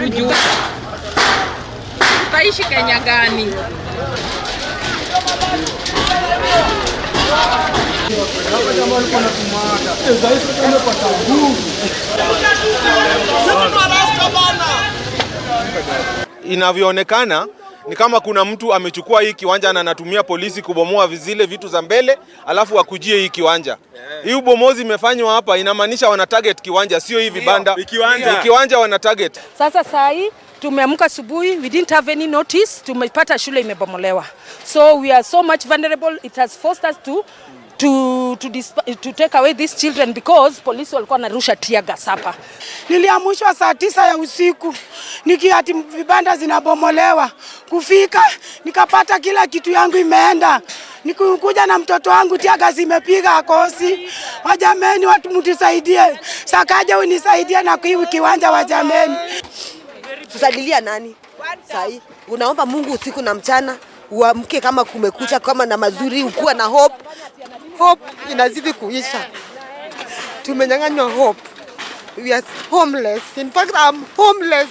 Hatujui tutaishi Kenya gani? Inavyoonekana ni kama kuna mtu amechukua hii kiwanja na anatumia polisi kubomoa zile vitu za mbele, alafu akujie hii kiwanja. Hii ubomozi imefanywa hapa, inamaanisha wana target kiwanja, sio hii vibanda. Ni kiwanja. Ni kiwanja wana target. Sasa saa hii tumeamka asubuhi, we didn't have any notice, tumepata shule imebomolewa. So we are so much vulnerable. It has forced us to take away these children because polisi walikuwa wanarusha tear gas hapa. Niliamshwa saa 9 ya usiku nikiati vibanda zinabomolewa. Kufika nikapata kila kitu yangu imeenda. Nikukuja na mtoto wangu tear gas imepiga akosi. Wajameni, watu mtusaidie, Sakaja unisaidie na hii kiwanja wajameni. Tutalilia nani sahi? Unaomba Mungu usiku na mchana, uamke kama kumekucha, kama na mazuri, ukuwa na hope. Hope inazidi kuisha, tumenyang'anywa hope. We are homeless. In fact, I'm homeless.